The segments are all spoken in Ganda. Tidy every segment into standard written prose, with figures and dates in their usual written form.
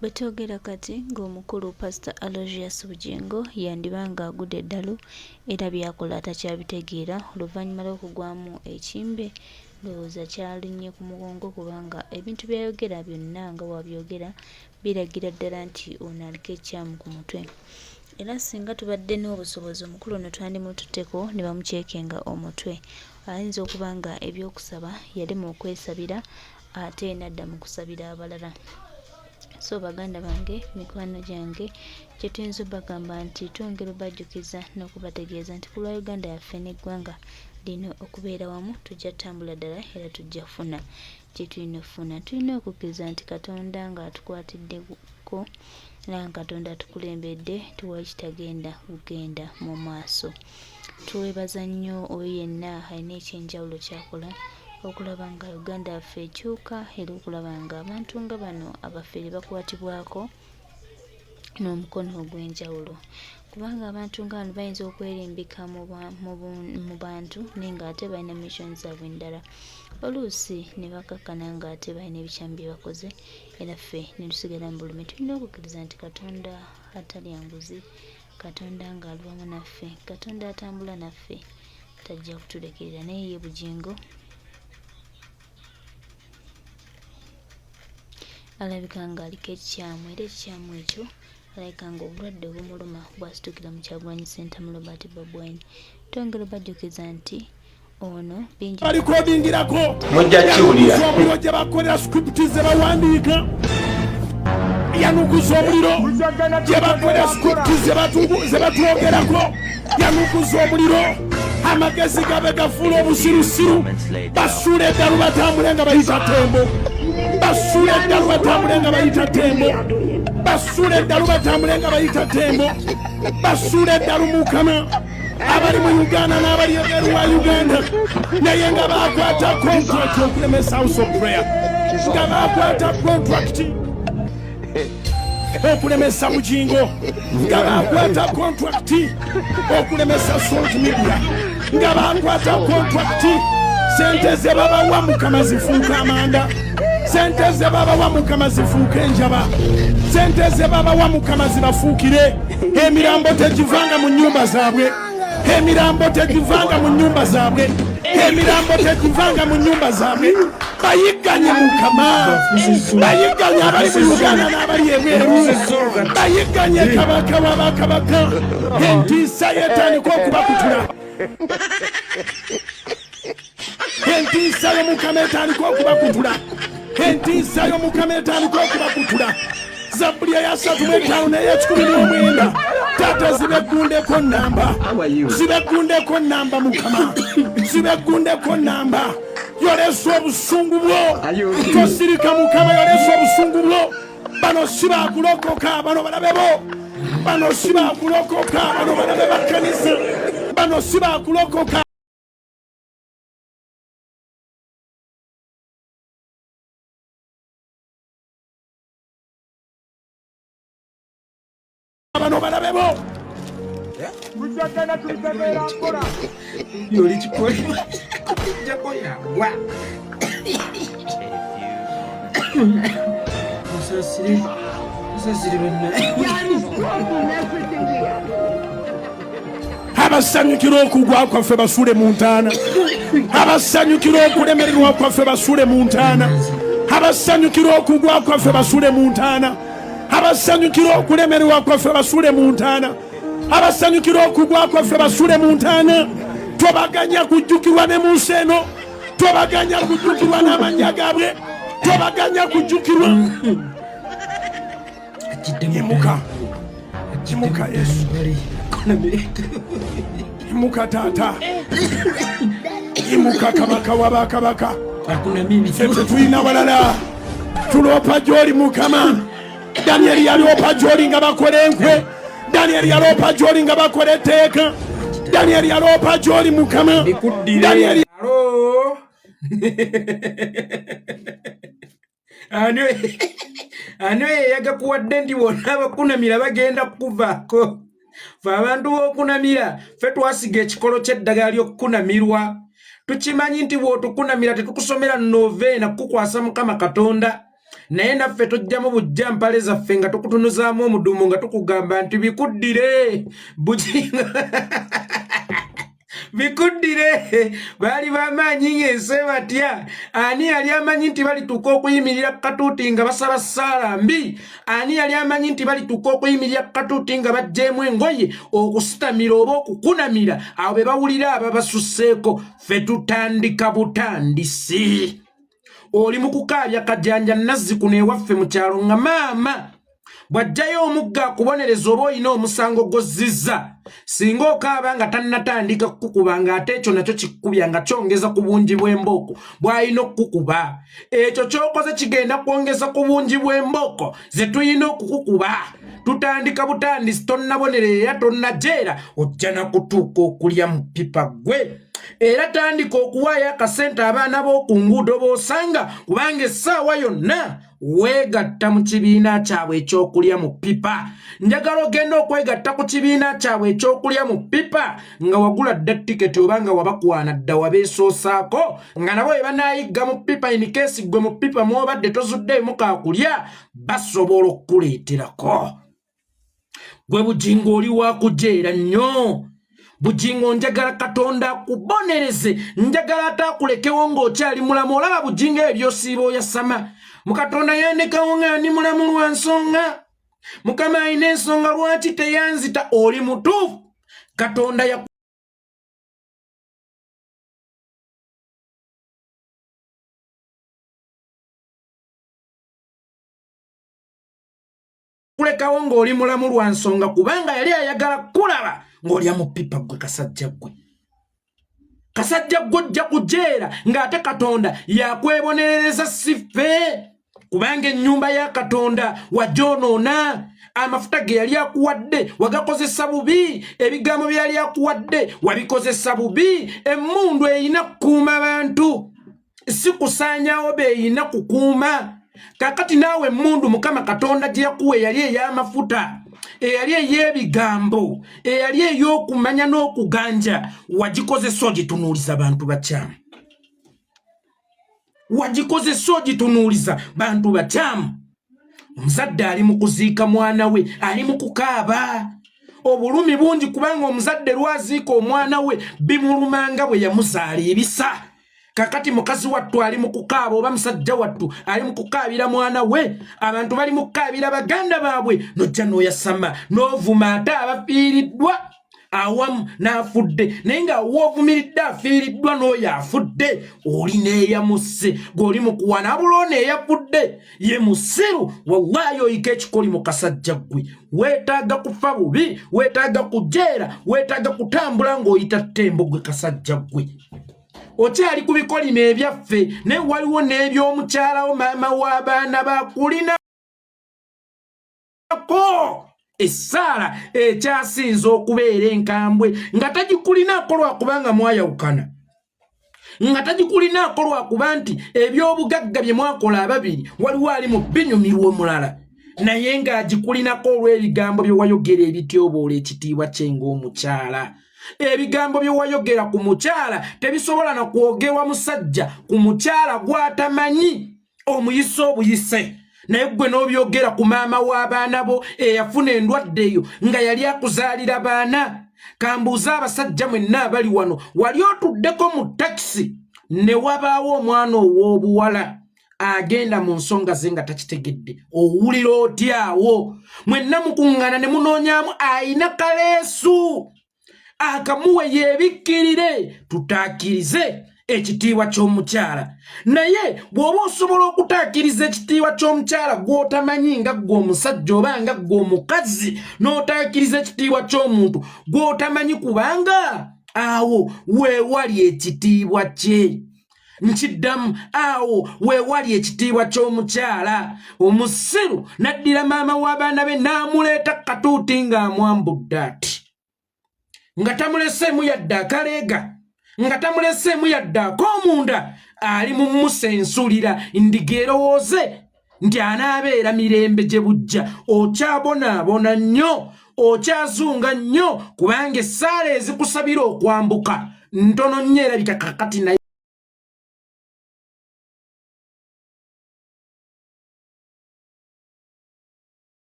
Bwetwogera kati ng'omukulu Pastor Aloysius Bugingo yandiba ng'agudde eddalu era by'akola takyabitegeera oluvannyuma lw'okugwamu ekimbe ndowooza kyalinnye ku mugongo kubanga ebintu by'ayogera byonna nga bw'abyogera biragira ddala nti ono aliko ekikyamu ku mutwe. Era singa tubadde n'obusobozi omukulu ono twandimututteko ne bamuceekenga omutwe. Ayinza okuba nga eby'okusaba yalema okwesabira ate n'adda mu kusabira abalala. So baganda bange, mikwano gyange, kye tuyinza obagamba nti twongera obajjukiza n'okubategeeza nti ku lwa Uganda yaffe n'eggwanga lino okubeera wamu tujja tambula ddala era tujja kufuna kye tulina okufuna. Tulina okukkiriza nti Katonda ng'atukwatiddeko era nga Katonda atukulembedde tewali kitagenda kugenda mu maaso. Twebaza nnyo oyo yenna alina eky'enjawulo ky'akola okulaba nga Uganda yaffe ekyuka era okulaba nga abantu nga bano abafere bakwatibwako n'omukono ogw'enjawulo kubanga abantu nga bano bayinza okwerimbika mu bantu naye ng'ate balina mission zaabwe endala oluusi ne bakakkana ng'ate balina ebikyamu bye bakoze era ffe ne tusigala mu bulumi. Tulina okukkiriza nti Katonda atalya nguzi, Katonda ng'ali wamu naffe, Katonda atambula naffe tajja kutulekerera naye ye Bugingo alabika ng'aliko ekikyamu era ekikyamu ekyo alabika ng'obulwadde obumuluma bwasitukira mu Kyagulanyi Ssentamu Robert Bobi Wine. Twongera obajjukiza nti ono bingi balikodingirako mujja kiwulira omuliro gye bakolera script ze bawandiika yanukuza omuliro gye bakolera script ze batwogerako yanukuza omuliro amagezi gabe gafuula obusirusiru basuula eddalu batambule nga bayita tembo basuula eddalu batambule nga bayita tembo basuula eddalu batambule nga bayita tembo basuula eddalu mukama abali mu uganda n'abali ebweru wa uganda naye nga bakwata contract okulemesa house of prayer nga bakwata contract okulemesa Bugingo nga bakwata contract okulemesa Salt Media nga bakwata contract sente ze babawa mukama zifuuka amanda sente ze babawa mukama zifuuka enjaba sente ze babawa mukama zibafuukire emirambo tegivanga mu nyumba zaabwe emirambo tegivanga mu nyumba zaabwe emirambo tegivanga mu nyumba zaabwe bayigganye mukama bayigganye abali mu uganda n'abali ebweru bayigganye kabaka wabakabaka entiisa yetandika okubakutula entiisa y'omukama etandika okubakutula entiisa y'omukama etandika okubakutula zabbuli eyasatu mu etaano n'eyekikumi n'omwenda taata zibeggundeko namba zibeggundeko namba mukama zibeggundeko namba yolesa obusungu bwo tosirika mukama yolesa obusungu bwo bano si bakulokoka bano balabe bo bano si bakulokoka bano balabe bakkanisa bano si bakulokoka bano balabe bo tujjagana tubitegeera mpola oli kikojjako yagwa musasire musasire banna abasanyukira okugwa kwaffe basuule mu ntaana abasanyukira okulemererwa kwaffe basuule mu ntaana abasanyukira okugwa kwaffe basuule mu ntaana abasanyukira okulemererwa kwaffe basuule mu ntaana abasanyukira okugwa kwaffe basuule mu ntaana tobaganya kujjukirwa ne mu nsi eno tobaganya kujjukirwa n'amannya gaabwe tobaganya kujjukirwa Imuka. Imuka Yesu. Imuka taata. Imuka kabaka wa bakabaka. Ffe tetulina walala. Tuloopa gy'oli Mukama. Danieli yaloopa gy'oli nga bakola enkwe. Danieli yaloopa gy'oli nga bakola etteeka. Danieli yaloopa gy'oli Mukama. Danieli Ani oyo eyagakuwadde nti bonna abakunamira bagenda kukuvaako? Fe abantu b'okunamira ffe twasiga ekikolo ky'eddagala ly'okukunamirwa. Tukimanyi nti bw'otukunamira tetukusomera noveena kukukwasa Mukama Katonda. Naye naffe tujjamu bujja mpale zaffe nga tukutunuzaamu omudumu nga tukugamba nti bikuddire Bugingo bikuddire. Baali bamaanyi ng'ensi ebatya. Ani yali amanyi nti balituuka okuyimirira ku katuuti nga basaba ssaala mbi? Ani yali amanyi nti balituuka okuyimirira ku katuuti nga baggyeemu engoye okusitamira oba okukunamira abo be bawulira ababasusseeko? Ffe tutandika butandisi. Oli mu kukaabya kajanja nazzi kuno ewaffe mu kyalo nga maama bw'ajjayo omugga akubonereza oba olina omusango gw'ozzizza, singa okaaba nga tannatandika kukukuba, ng'ate ekyo nakyo kikukubya nga kyongeza ku bungi bw'embooko bw'alina okukukuba. Ekyo ky'okoze kigenda kwongeza ku bungi bw'embooko ze tulina okukukuba. Tutandika butandisi, tonnabonera era tonnajeera, ojja na kutuuka okulya mu ppipa ggwe. Era tandika okuwaayo akasente abaana b'oku nguudo b'osanga, kubanga essaawa yonna weegatta mu kibiina kyabwe ekyokulya mu ppipa. Njagala ogenda okwegatta ku kibiina kyabwe ekyokulya mu ppipa nga wagula dda tiketi oba nga wabakwana dda wabeesoosaako, nga nabo bwe banaayigga mu ppipa, in case ggwe mu ppipa mw'obadde tozuddeemu kaakulya, basobola okukuleeterako. Gwe Bugingo oli wakujeera nnyo. Bugingo, njagala Katonda akubonereze, njagala ate akulekewo ng'okyali mulamu. Olaba Bugingo, ebyo by'osiiba oyasama mu Katonda yandekawo nga ndi mulamu lwa nsonga. Mukama alina ensonga lwaki teyanzita. Oli mutuufu, Katonda ya kulekawo ng'oli mulamu lwa nsonga, kubanga yali ayagala kulaba ng'olya mu ppipa. Ggwe kasajja ggwe, kasajja ggwe, ojja kujeera ng'ate Katonda yakwebonerereza, si ffe, kubanga ennyumba ya Katonda wagyonoona, amafuta ge yali akuwadde wagakozesa bubi, ebigambo bye yali akuwadde wabikozesa bubi. Emmundu erina kukuuma bantu, si kusaanyaawo beeyina kukuuma. Kakati naawe emmundu Mukama Katonda gye yakuwa, eyali ey'amafuta, eyali ey'ebigambo, eyali ey'okumanya n'okuganja, wagikozesa ogitunuuliza bantu bakyamu, wagikozesa ogitunuuliza bantu bakyamu. Omuzadde ali mu kuziika mwana we, ali mu kukaaba, obulumi bungi, kubanga omuzadde lwaziika omwana we bimulumanga bwe yamuzaala ebisa. Kakati mukazi wattu ali mu kukaaba oba musajja wattu ali mu kukaabira mwana we, abantu bali mu kukaabira baganda baabwe, nojja n'oyasama n'ovuma ate abafiiriddwa awamu n'afudde. Naye nga woovumiridde afiiriddwa n'oyo afudde, oli n'eyamusse gw'oli mu kuwana abula ono eyafudde ye musiru. Wallahi oyika ekikoli mu kasajja ggwe, weetaaga kufa bubi, weetaaga kujeera, weetaaga kutambula ng'oyita ttembo. Gwe kasajja ggwe, okyali ku bikolimo ebyaffe, naye waliwo n'ebyomukyalawo maama w'abaana bakulinako essaala ekyasinze okubeera enkambwe, nga tagikulinaako lwakubanga mwayawukana, nga tagikulinaako lwakuba nti eby'obugagga bye mwakola ababiri waliwo ali mu binyumirwa omulala, naye ng'agikulinako olw'ebigambo bye wayogera ebityoboola ekitiibwa kye ng'omukyala. Ebigambo bye wayogera ku mukyala tebisobola na kwogerwa musajja ku mukyala gw'atamanyi omuyise obuyise, naye ggwe n'obyogera ku maama w'abaana bo eyafuna endwadde eyo nga yali akuzaalira baana. Kambuuze abasajja mwenna abali wano, wali otuddeko mu takisi ne wabaawo omwana ow'obuwala agenda mu nsonga ze nga takitegedde? Owulira otyawo? Mwenna mukuŋŋaana ne munoonyaamu ayina kaleesu akamuwe yeebikkirire, tutaakirize ekitiibwa ky'omukyala. Naye bw'oba osobola okutaakiriza ekitiibwa ky'omukyala gw'otamanyi nga ggwe omusajja oba nga ggwe omukazi, n'otaakiriza ekitiibwa ky'omuntu gw'otamanyi, kubanga awo weewali ekitiibwa kye. Nkiddamu, awo weewali ekitiibwa ky'omukyala. Omusiru n'addira maama w'abaana be n'amuleeta katuuti ng'amwambudde ati, nga tamuleseemu yadde akaleega, nga tamuleseemu yadde ak'omunda, ali mu musensulira ndiga erowooze nti anaabeera mirembe gye bujja. Okyabonaabona nnyo, okyazunga nnyo, kubanga essaala ezikusabira okwambuka ntono nnyo erabika kakati. Naye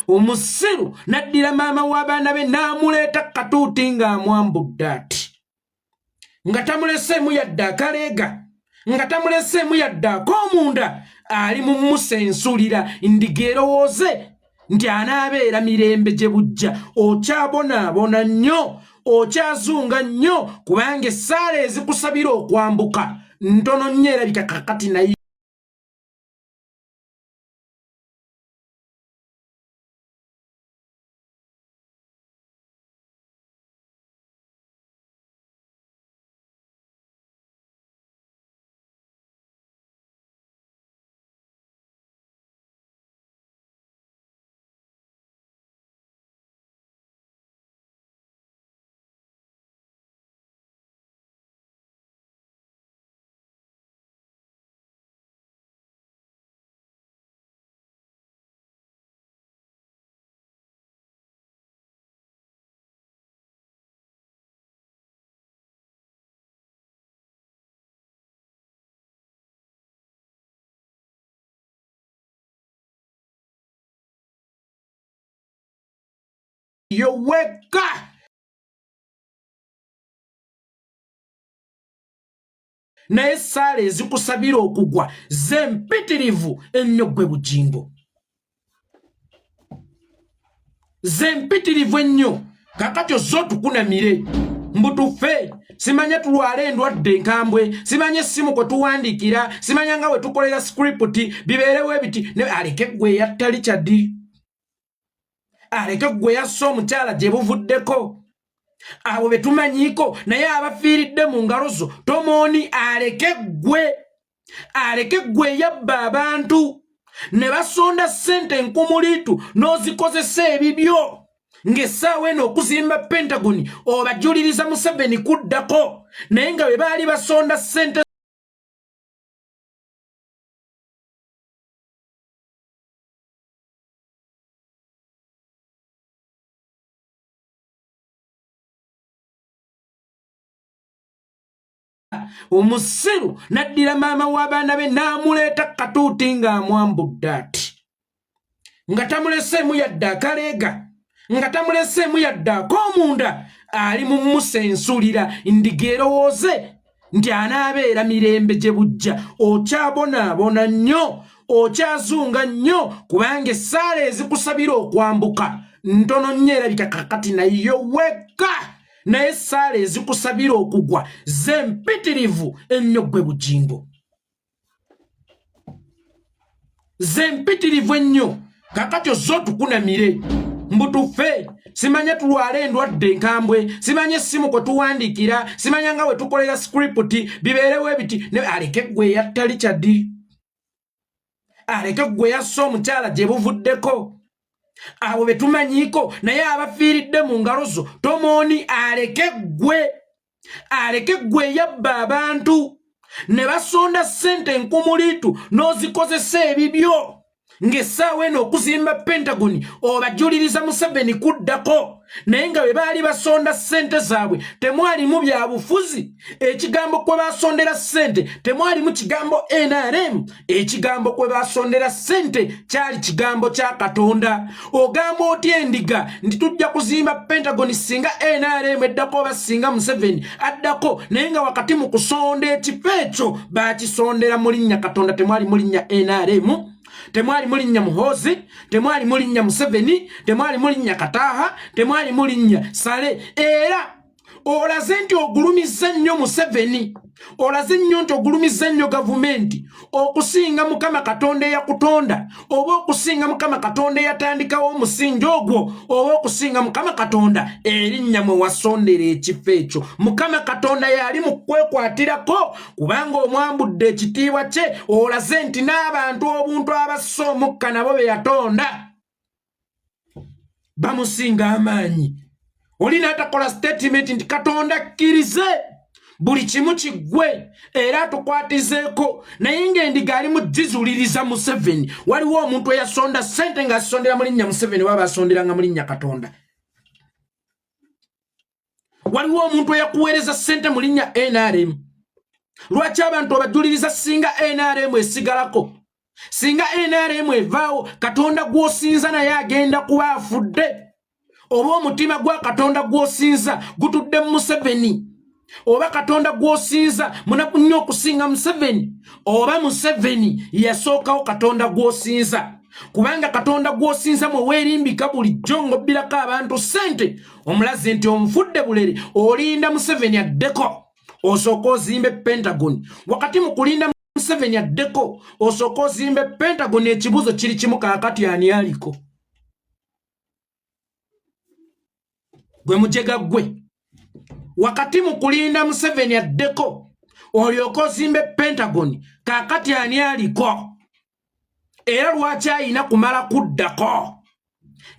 Omusiru n'addira maama w'abaana be n'amuleeta katuuti ng'amwambudde ati, nga tamuleseemu yadde akaleega, nga tamuleseemu yadde ak'omunda, ali mu musensulira ndiga erowooze nti anaabeera mirembe gye bujja. Okyabonaabona nnyo, okyazunga nnyo, kubanga essaala ezikusabira okwambuka ntono nnyo erabika kakati naye. Yoweka naye essaala ezikusabira okugwa zempitirivu ennyo ggwe Bugingo, zempitirivu ennyo. Kakati ozze otukunamire mbu tufe, simanya tulwale endwadde enkambwe, simanya essimu kwe tuwandiikira, simanya nga we tukolera script bibeerewo ebiti. Aleke ggwe eyatta Richard, aleke ggwe yasse omukyala gye buvuddeko, abo be tumanyiiko naye abafiiridde mu ngalo zo tomooni. Aleke ggwe, aleke ggwe eyabba abantu ne basonda ssente enkumuliitu n'ozikozesa ebibyo, ng'essaawa eno okuzimba Pentagon obajuliriza Museveni kuddako, naye nga bwe baali basonda ssente Omusiru n'addira maama w'abaana be n'amuleeta katuuti ng'amwambudde ati, nga tamuleseemu yadde akaleega, nga tamuleseemu yadde ak'omunda, ali mu musensulira ndiga erowooze nti anaabeera mirembe gye bujja. Okyabonaabona nnyo, okyazunga nnyo, kubanga essaala ezikusabira okwambuka ntono nnyo erabika kakati naye wekka naye essaala ezikusabira okugwa zempitirivu ennyo ggwe Bugingo, zempitirivu ennyo. Kakati ozze otukunamire mbu tufe, simanya tulwale endwadde enkambwe, simanya essimu kwe tuwandiikira, simanya nga we tukolera script bibeerewo ebiti. Aleke ggwe eyatta Richard, aleke ggwe yasse omukyala gye buvuddeko, abo be tumanyiiko naye abafiiridde mu ngalo zo tomooni. Aleke ggwe, aleke ggwe eyabba abantu ne basonda ssente enkumuliitu n'ozikozesa ebibyo, ng'essaawa eno okuzimba Pentagon obajuliriza Museveni kuddako, naye nga bwe baali basonda ssente zaabwe temwalimu byabufuzi. Ekigambo kwe basondera ssente temwalimu kigambo NRM, ekigambo kwe basondera ssente kyali kigambo kya Katonda. Ogamba otya endiga nti tujja kuzimba Pentagon singa NRM eddako oba singa Museveni addako, naye nga wakati mu kusonda ekifo ekyo bakisondera mu linnya Katonda, temwali mu linnya NRM, temwali mu linnya Muhoozi, temwali mu linnya Museveni, temwali mu linnya Kataaha, temwali mu linnya Sale? Era olaze nti ogulumizza nnyo Museveni, olaze nnyo nti ogulumizza nnyo gavumenti okusinga Mukama Katonda eyakutonda, oba okusinga Mukama Katonda eyatandikawo omusingi ogwo, oba okusinga Mukama Katonda erinnya mwe wasondera ekifo ekyo. Mukama Katonda yali mu kwekwatirako kubanga omwambudde ekitiibwa kye. Olaze nti n'abantu obuntu abassa omukka nabo be yatonda bamusinga amaanyi. Oli n'atakola statement nti Katonda akkirize buli kimu kiggwe era atukwatizeeko, naye ng'endiga ali mu gizuliriza Museveni. Waliwo omuntu eyasonda ssente ng'asondera mu linnya Museveni oba basonderanga mu linnya Katonda? Waliwo omuntu eyakuweereza ssente mu linnya NRM? Lwaki abantu obajuliriza singa NRM esigalako? Singa NRM evaawo, Katonda gw'osinza naye agenda kuba afudde, oba omutima gwa Katonda gw'osinza gutudde mu Museveni, oba Katonda gw'osinza munaku nnyo okusinga Museveni, oba Museveni yasookawo Katonda gw'osinza. Kubanga Katonda gw'osinza mwe weerimbika bulijjo ng'obbirako abantu ssente, omulaze nti onfudde bulere, olinda Museveni addeko osooke ozimbe Pentagon. Wakati mu kulinda Museveni addeko osooke ozimbe Pentagon, ekibuuzo kiri kimu, kaakati ani aliko? Gwe mujega gwe. Wakati mu kulinda Museveni addeko olyoke ozimbe Pentagon, kaakati ani aliko? Era lwaki ayina kumala kuddako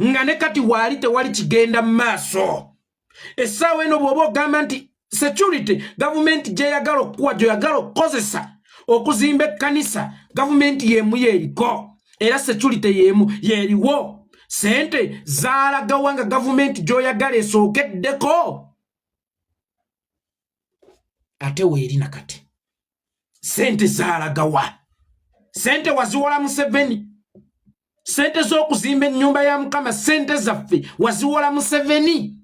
nga ne kati waali tewali kigenda mu maaso? Essaawa eno bw'oba ogamba nti security gavumenti gyeyagala okukuwa, gyoyagala okukozesa okuzimba ekkanisa, gavumenti y'emu yeeriko era security y'emu yeeriwo, sente zaalagawa nga gavumenti gy'oyagala esookeddeko ate weeri na kati? Sente zaalagawa? Sente waziwola Museveni? Sente z'okuzimba ennyumba ya Mukama, sente zaffe waziwola Museveni?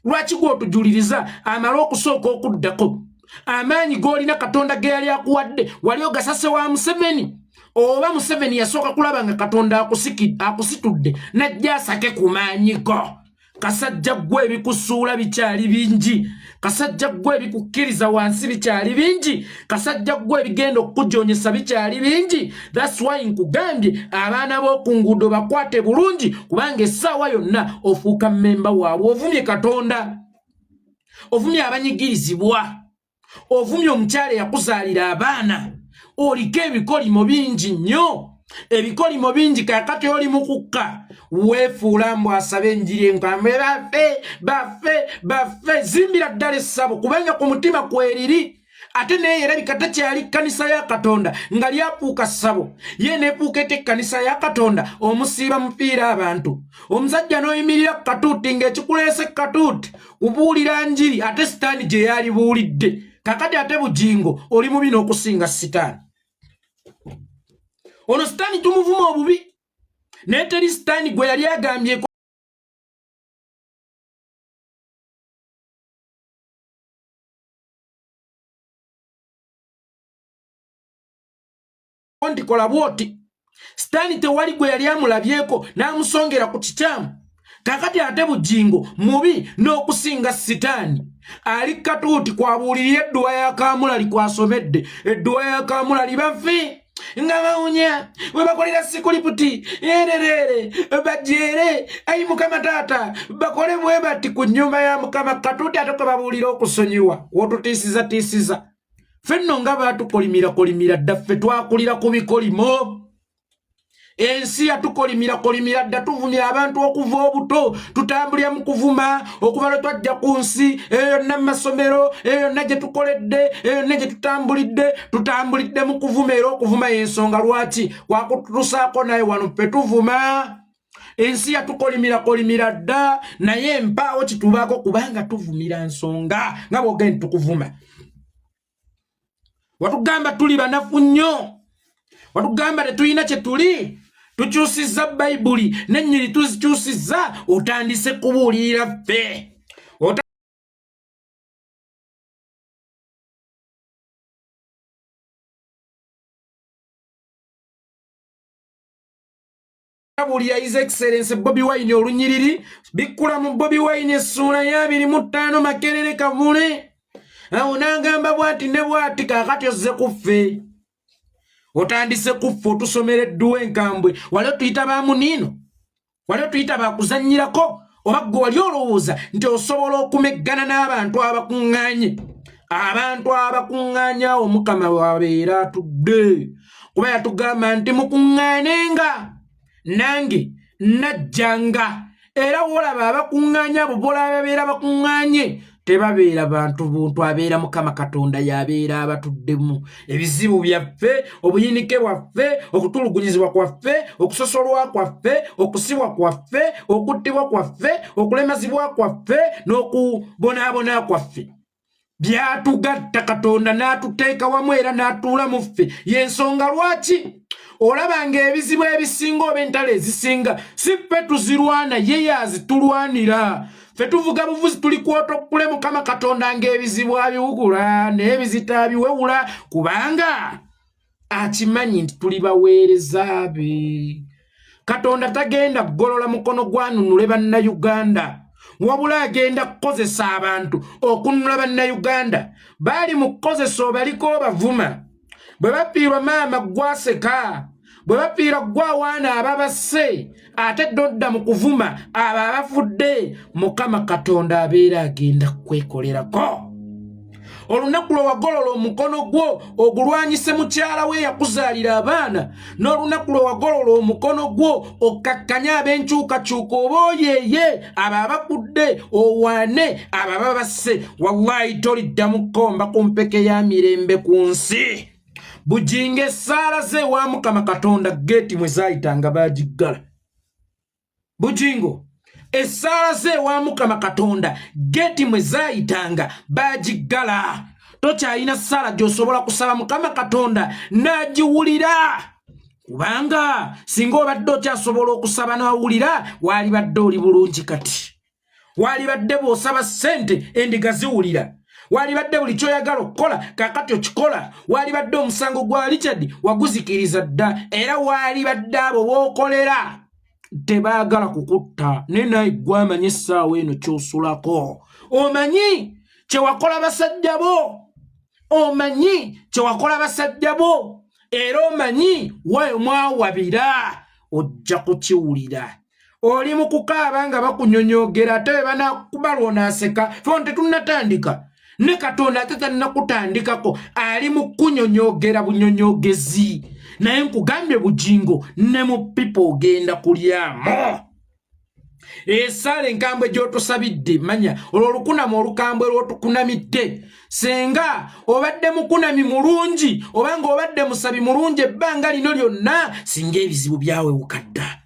Lwaki gw'otujuliriza amale okusooka okuddako? Amaanyi g'olina Katonda ge yali akuwadde wali ogasase wa Museveni, oba Museveni yasooka kulaba nga Katonda akusitudde n'ajja asake ku maanyi go? Kasajja ggwe, ebikusuula bikyali bingi. Kasajja ggwe, ebikukkiriza wansi bikyali bingi. Kasajja ggwe, ebigenda okukujonyesa bikyali bingi. That's why nkugambye, abaana b'oku nguudo bakwate bulungi, kubanga essaawa yonna ofuuka mmemba waabwe. Ovumye Katonda, ovumye abanyigirizibwa, ovumye omukyala eyakuzaalira abaana. Oliko ebikolimo bingi nnyo, ebikolimo bingi. Kakati oli mukukka weefuula mbu asabe enjiri enkambe, baffe baffe baffe. Zimbira ddala essabo, kubanga ku mutima kweriri. Ate naye erabika tekyali kkanisa ya Katonda, nga lyafuuka ssabo, ye neefuuka ete ekkanisa ya Katonda. Omusiiba mufiira abantu, omusajja n'oyimirira ku katuuti ng'ekikuleese katuuti kubuulira njiri, ate Sitaani gye yalibuulidde. Kakati ate Bugingo oli mubi n'okusinga Sitaani. Ono Sitaani tumuvuma obubi, naye teri Sitaani gwe yali agambyeko nti kola bwoti. Sitaani tewali gwe yali amulabyeko n'amusongera ku kikyamu. Kakati ate Bugingo mubi n'okusinga Sitaani. Ali katuuti kwabuulirira edduwa ya Kamulali, kwasomedde edduwa ya Kamulali, bafe nga bawunya bwe bakolera sikuliputi erereere bajeere. Ayi Mukama taata, bakole bwe bati ku nnyumba ya Mukama. Katuuti ate kwe babuulira okusonyiwa, wotutiisiza tiisiza ffe nno nga baatukolimira kolimira dda. Ffe twakulira ku bikolimo, ensi yatukolimira kolimira dda. Tuvumya abantu okuva obuto, tutambulira mu kuvuma okuva lwe twajja ku nsi. Eyo yonna mu masomero, eyo yonna gye tukoledde, eyo yonna gye tutambulidde, tutambulidde mu kuvuma. Era okuvuma y'ensonga lwaki kwakututusaako naye wano ffe tuvuma. Ensi yatukolimira kolimira dda, naye mpaawo kitubaako kubanga tuvumira nsonga. Nga bwogenda tukuvuma, watugamba tuli banafu nnyo, watugamba tetulina kye tuli. Tukyusizza Bayibuli nennyini, tuzikyusizza. Otandise kubuulirira ffe. Otabuulira His Excellence Bobi Wine olunyiriri, bikkula mu Bobi Wine essuula ya 25, Makerere Kavule awo n'agamba bw'ati ne bw'ati. Kaakati ozze kuffe, otandise kuffe, otusomera edduwa enkambwe. Wali otuyita ba muniino, wali otuyita bakuzannyirako, oba ggwe wali olowooza nti osobola okumeggana n'abantu abakuŋŋaanye? Abantu abakuŋŋaanye awo Mukama wabeera atudde, kuba yatugamba nti mukuŋŋaanenga nange najjanga. Era wolaba abakuŋŋaanye abo, bolaba babeera bakuŋŋaanye, tebabeera bantu buntu, abeera Mukama Katonda yabeera abatuddemu. Ebizibu byaffe, obuyinike bwaffe, okutulugunyizibwa kwaffe, okusosolwa kwaffe, okusibwa kwaffe, okuttibwa kwaffe, okulemazibwa kwaffe n'okubonaabona kwaffe byatugatta Katonda n'atuteeka wamu era n'atuula mu ffe. Y'ensonga lwaki Olaba ng'ebizibu ebisinga oba entalo ezisinga si ffe tuzirwana, ye yazitulwanira. Ffe tuvuga buvuzi, tuli kwotokule Mukama Katonda ng'ebizibu abiwugula n'ebizito abiwewula, kubanga akimanyi nti tuli baweereza be. Katonda tagenda kugolola mukono gwanunule Bannayuganda, wabula agenda kukozesa abantu okununula Bannayuganda. Baali mu kukozesa obaliko obavuma, bwe bafiirwa maama gwaseka, bwe bafiirwa gwawaana ababasse, ate dodda mu kuvuma abo abafudde. Mukama Katonda abeera agenda kwekolerako. Olunaku lwe wagolola omukono gwo ogulwanyise mukyala we yakuzaalira abaana, n'olunaku lwe wagolola omukono gwo okkakkanye ab'enkyukakyuka oba oyeeye abo abafudde, owaane abo ababasse, wallahi toliddamu kukomba ku mpeke ya mirembe ku nsi. Bugingo essaala ze ewa Mukama Katonda geeti mwe zaayitanga baagiggala. Bugingo essaala ze ewa Mukama Katonda geeti mwe zaayitanga baagiggala. Tokyalina ssaala gy'osobola kusaba Mukama Katonda n'agiwulira, kubanga singa obadde okyasobola okusaba n'awulira, waalibadde oli bulungi. Kati waalibadde bw'osaba ssente endiga ziwulira, waalibadde buli kyoyagala okukola kakati okikola, waalibadde omusango gwa Richard waguzikiriza dda, era waalibadde abo b'okolera tebaagala kukutta. Naye naye gwamanyi essaawa eno kyosulako, omanyi kyewakola basajja bo, omanyi kyewakola basajja bo, era omanyi wayo mwawabira. Ojja kukiwulira oli mu kukaaba nga bakunyonyogera, ate bwe banakuba lwonaaseka. Fo tetunnatandika ne Katonda ate tannakutandikako, ali mu kunyonyogera bunyonyogezi. Naye nkugambye Bugingo, ne mu pipa ogenda kulyamu esaala enkambwe gy'otusabidde. Manya olwo olukunama olukambwe lw'otukunamidde, senga obadde mukunami mulungi oba nga obadde musabi mulungi ebbanga lino lyonna, singa ebizibu byawewuka dda,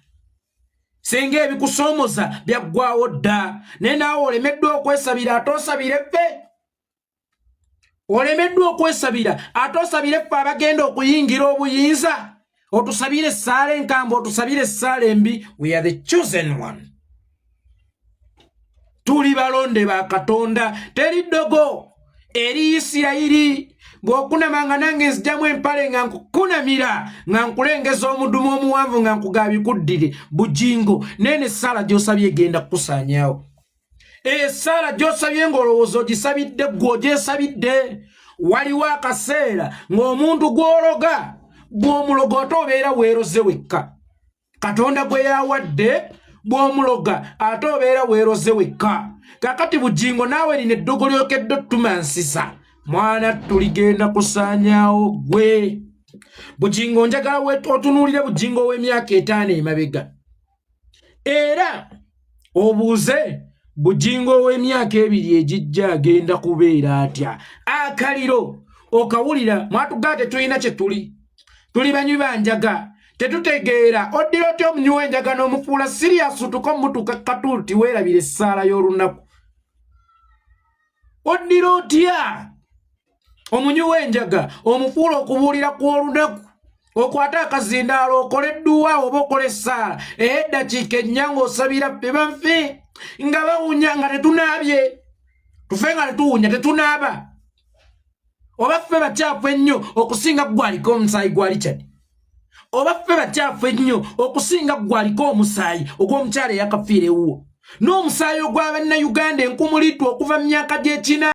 senga ebikusoomoza byaggwawo dda. Naye naawe olemeddwa okwesabira, ate osabire ffe. Olemeddwa okwesabira, ate osabire ffe abagenda okuyingira obuyinza. Otusabire essaala enkambwe, otusabire essaala embi. We are the chosen one, tuli balonde ba Katonda. Teri ddogo eri Isirayiri. Bw'okunama nga nange nzijamu empale nga nkukunamira, nga nkulengeza omudumu omuwanvu, nga nkugabikuddire. Bugingo, neene essaala gy'osabye egenda kukusaanyaawo. Essaala gy'osabye ng'olowooza ogisabidde ggwe, ogyesabidde. Waliwo akaseera ng'omuntu gw'ologa, bw'omuloga ate obeera weeroze wekka. Katonda gwe yawadde bw'omuloga ate obeera weeroze wekka. Kakati Bugingo, naawe lino eddogo lyokedde otumansisa, mwana tuligenda kusaanyaawo gwe Bugingo. Njagala otunuulire Bugingo ow'emyaka 50 emabega, era obuuze Bugingo ow'emyaka 20 egijja agenda kubeera atya. Akaliro okawulira? Mwatugaa tetulina kye tuli, tuli banywi banjaga, tetutegeera. Oddira otya omunywi w'enjaga n'omufuula serious? Tuka omutuuka katuuti weerabira essaala y'olunaku. Oddira otya omunywi w'enjaga omufuula okubuulira kw'olunaku? Okwate akazindaalo okole edduwa oba okola essaala ey'eddakiika 4 ng'osabira ffe banfe nga bawunya nga tetunaabye, tufe nga tetuwunya, tetunaaba, oba ffe bakyafu ennyo okusinga gwaliko omusaayi gwa Richard, oba ffe bakyafu ennyo okusinga gwaliko omusaayi ogw'omukyala eyakafiira ewuwo, n'omusaayi ogw'abannayuganda enkumuliitwa okuva mu myaka gy'ekina?